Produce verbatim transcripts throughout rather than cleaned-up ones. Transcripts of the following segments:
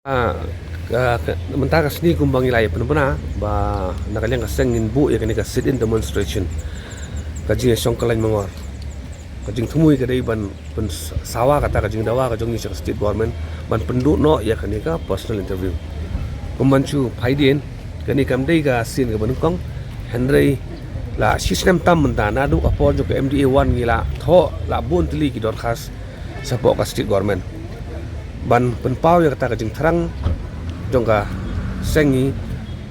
Ah, ka, ka, mynta ka sngi kumba ngi la ïa pynbna ba na ka liang ka seng ngin buh ïa kane ka sit-in demonstration, ka jingïashong kyllaiñ mangor, ka jingthmu ka dei ban pynsawa kata ka jingdawa ka jong ngi sha ka state government ban pynduh noh ïa kane ka personal interview. Kumban shu phaidien, kane kam dei ka sien kaba nyngkong, hynrei la shi snem tam mynta naduh ka por jong ka M D A one ngi la thoh la bun tylli ki dorkhas shapoh ka state government ban pynpaw ïa kata ka jingthrang jong ka seng ngi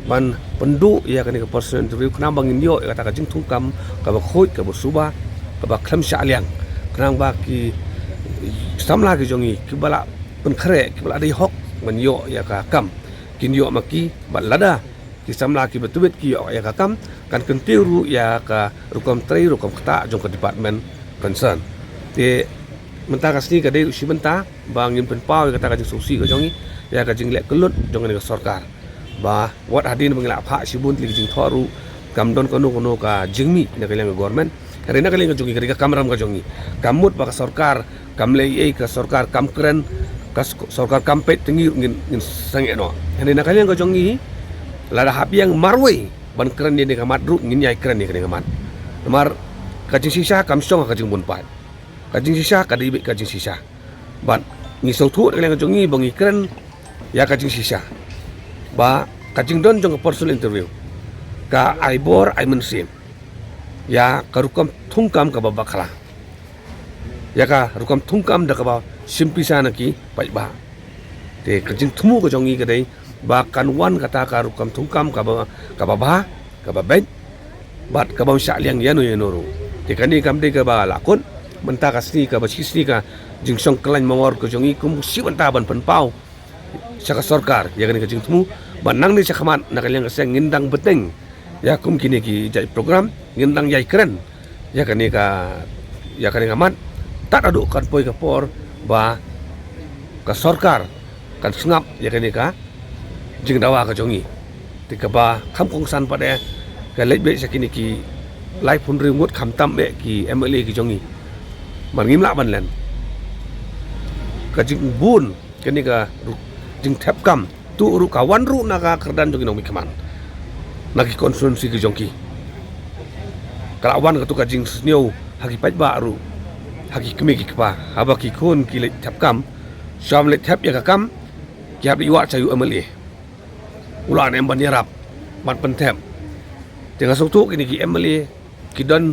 ban pynduh ïa kane ka personal interview khnang ba ngin ïoh ïa kata ka jingthungkam kaba khuid, kaba suba, kaba khlem shah liang, khnang ba ki samla ki jong ngi kiba la pynkhreh, kiba la dei hok ban ïoh ïa ka kam kin ïoh ma ki, bad lada ki samla kiba tbit ki ïoh ïa ka kam, kan kyntiew ruh ïa ka rukom trei rukom ktah jong ka department concern. Te mynta ka sngi ka dei ruh shi bynta ba ngin pynpaw ïa kata ka jingsngewsih ka jong ngi ïa ka jingleh kyllut jong kane ka sorkar. Ba wat hadien ba ngi la phah shibun tylli ki jingthoh ruh kam don kano kano ka jingmih na ka liang ka government. Hynrei na ka liang ka jong ngi, ka dei ka kamram ka jong ngi, kam mut ba ka sorkar kam leh ei ei, ka sorkar kam kren, ka s-, sorkar kam peit, te ngi ruh ngin, ngin sangeh noh. Hynrei na ka liang ka jong ngi, lada hap ïeng marwei ban kren ïa kane ka mat ruh ngin ïai kren ïa kane ka mat. Namar ka jingshisha kam shong ha ka jingbun paid. Ka jingshisha ka dei beit ka jingshisha. Bad ngi sngewthuh na ka liang ka jong ngi ba ngi kren ïa ka jingshisha, ba ka jingdon jong ka personal interview ka ai bor ai mynsiem ïa ka rukom thungkam kaba bakla, ïa ka rukom thungkam da kaba shim pisa na ki paidbah. Te ka jingthmu ka jong ngi ka dei ba kan wan kata ka rukom thungkam kaba, kaba bha, kaba beit, bad kabym shah liang ïano ïano ruh. Te kane kam dei kaba la kut, mynta ka sngi kaba shi sngi ka jingshong kyllaiñ mangor ka jong ngi kum shi bynta ban pynpaw sha ka sorkar ïa kane ka jingthmu, bad nangne shakhmat na ka liang ka seng ngin dang bteng ïa kum kine ki jait program, ngin dang ïai kren ïa kane ka, ïa kane ka mat, tad haduh kan poi ka por ba ka sorkar kan sngap ïa kane ka jingdawa ka jong ngi. Te kaba kham kongsan pat eh, ka leit beit sha kine ki laiphew hynriew ngut khamtam eh ki M L A ki jong ngi, mar ngim lah ban len. Ka jingbun kane ka ru-, jingthep kam tuh ruh ka wan ruh na ka kyrdan jong ki nongmihkhmat na ki constituency ki jong ki. Ka la wan katu ka jingsniew ha ki paidbah ruh, ha ki kmie ki kpa, haba ki khun ki leit thep kam, shym leit thep ïa ka kam, ki hap leit wad sha u M L A, u la ne em ban ïarap ban pynthep. Te nga sngewthuh kine ki M L A ki don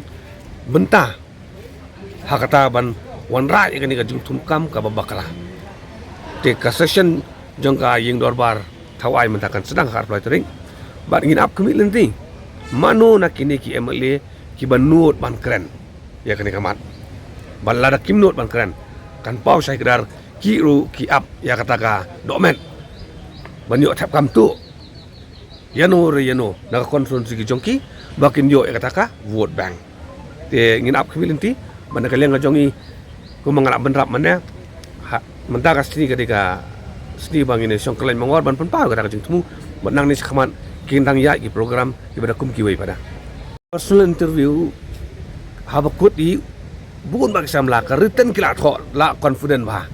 bynta ha kata ban wanrah ïa kane ka jingthungkam kaba bakla. Te ka session jong ka ïing dorbar thawai mynta kan sdang ha ka arphew lai tarik, bad ngin ap khmih lynti mano na kine ki M L A kiba nud ban kren ïa kane ka mat. Bad lada kim nud ban kren, kan paw shai kdar ki ruh ki ap ïa kata ka dohmed ban ïoh thep kam tuh ïano re ïano na ka constituency ki jong ki, ba kin ïoh ïa kata ka vote bank. Te ngin ap khmih lynti, bad na ka liang ka jong ngi, kumba nga la bynrap mynne, ha, mynta ka sngi ka dei ka sngi ba ngin ïa shong kyllaiñ mangor ban pynpaw ïa kata ka jingthmu, bad nangne shakhmat kin dang ïaid ki program kiba da kum kiwei pat da. Personal interview, haba kut hi, bun ba ki samla ka written ki la thoh, la confident bha,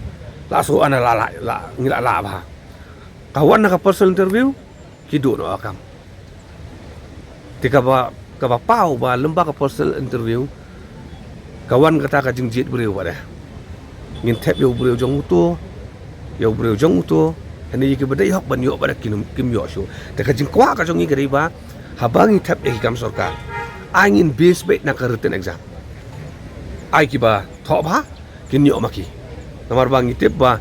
la shu ana la, la, la, ngi la lah bha. Ka wan na ka personal interview, ki duh noh ka kam. Te kaba, kaba paw ba lymba ka personal interview ka wan kata ka jingjied briew pat de. Ngin thep ïa u briew jong uto, ïa u briew jong uto, hynrei ïa kiba dei hok ban ïoh pat de kim, kim ïoh shuh. Te ka jingkwah ka jong ngi ka dei ba haba ngi thep ïa ki kam sorkar, ai ngin base beit na ka written exam. Ai kiba thoh bha kin ïoh ma ki. Namar ba ngi tip ba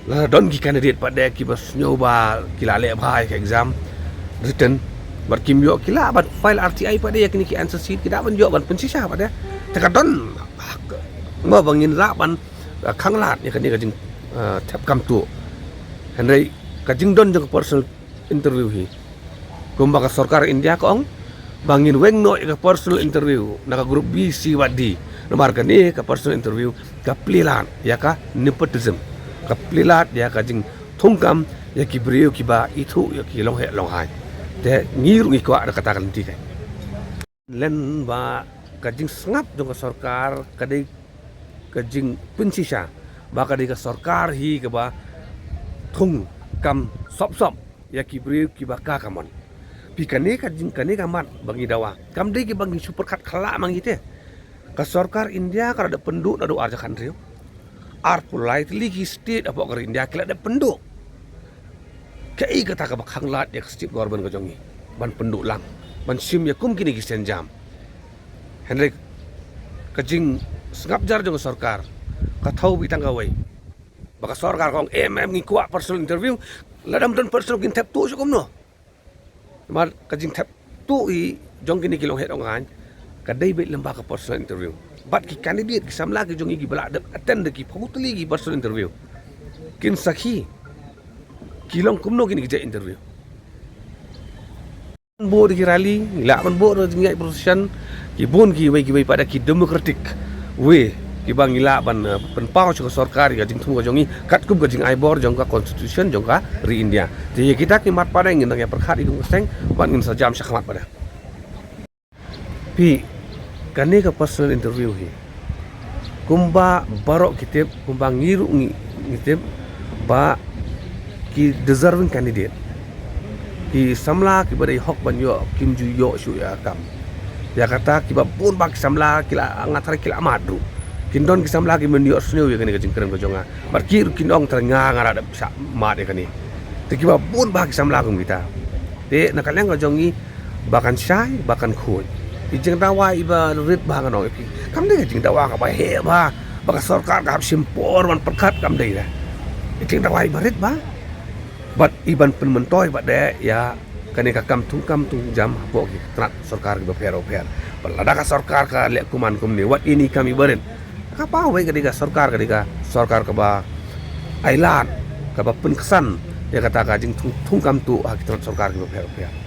lada don ki candidate pat de kiba sngew ba ki la leh bha ïa ka exam written, bad kim ïoh, ki lah ban file R T I pat de ïa kine ki answer sheet, ki lah ban ïoh ban pynshisha pat de. Te ka don hok mo ba ngin lah ban, uh, khanglad ïa kane ka jing, uh, thep kam tuh. Hynrei ka jingdon jong ka personal interview hi, kumba ka sorkar India ka ong ba ngin weng noh ïa ka personal interview na ka group B, C bad D. Namar kane ka personal interview ka plie lad ïa ka nepotism, ka plie lad ïa ka jingthungkam ïa ki briew kiba ithuh ïa ki long heh long hai. Te ngi ruh ngi kwah da kata ka lynti kai. Len ba ka jingsngap jong ka sorkar ka dei ka jingpynshisha ba ka dei ka sorkar hi kaba thung Kam sop sop ïa ki briew kiba ka kamon. Phi, kane ka jing, kane ka mat ba ngi dawa kam dei kiba ngi shu pyrkhat khla ma ngi te. Ka sorkar India ka la dep pynduh naduh ar hajar khathynriew. Arphew lai tylli ki state hapoh ka ri India ki la dep pynduh. Kaei kata kaba khanglad ïa ka state government ka jong ngi ban pynduh lang, ban shim ïa kum kine ki sienjam? Hynrei ka jingsngap jar jong ka sorkar ka thaw beit tang kawei. Ba ka sorkar ka ong, em em, ngi kwah personal interview. Lada ym don personal, kin thep tuh shuh kumno? Namar ka jingthep tuh hi jong kine ki longheh longhaiñ ka dei beit lyngba ka personal interview. Bad ki candidate, ki samla ki jong ngi kiba la dep attend da ki phew tylli ki personal interview, kin sakhi ki long kumno kine ki jait interview. Ban buh da ki rally, ngi lah ban buh da jingïaid procession, ki bun kiwei kiwei pat da ki democratic way kiba ngi lah ban, eh, pynpaw sha ka sorkar ïa ka jingthmu ka jong ngi katkum ka jingai bor jong ka constitution jong ka ri India. Te ïa kita ki mat pat ngin nang ïa pyrkhat ïa kum ka seng bad ngin sa jam shakhmat pat. Phi, kane ka personal interview hi, kumba baroh ki tip, kumba ngi ruh ngi, ngi tip ba ki deserving candidate, ki samla kiba dei hok ban ïoh, kim ju ïoh shuh ïa ka kam. Ïa kata kiba bun bah ki samla ki la, nga tharai ki la mad ruh. Kin don ki samla ki myn ïohsngew ïa kane ka jingkren ka jong nga. Bad ki ruh kin ong, tharai nga, nga la dep shah mad ïa kane. Te kiba bun bah ki samla kum kita. Te na ka liang ka jong ngi, ba kan shai, ba kan khuid. I jingdawa iba rit bah, ngan ong ïa phi, kam dei ka jingdawa kaba heh bah ba ka sorkar ka hap shim por ban pyrkhat, kam dei da. I jingdawa iba rit bah. Bad iban pynmyntoi bad de ïa kane ka kam thungkam thungjam hapoh ki tnat sorkar kiba pher bapher. Bad lada ka sorkar ka leh kumne kumne, wat ine i kam iba rit, ka paw wei ka dei ka sorkar, ka dei ka sorkar kaba ailad, kaba pynksan ïa kata ka jingthung, thungkam tuh ha ki tnat sorkar kiba pher bapher.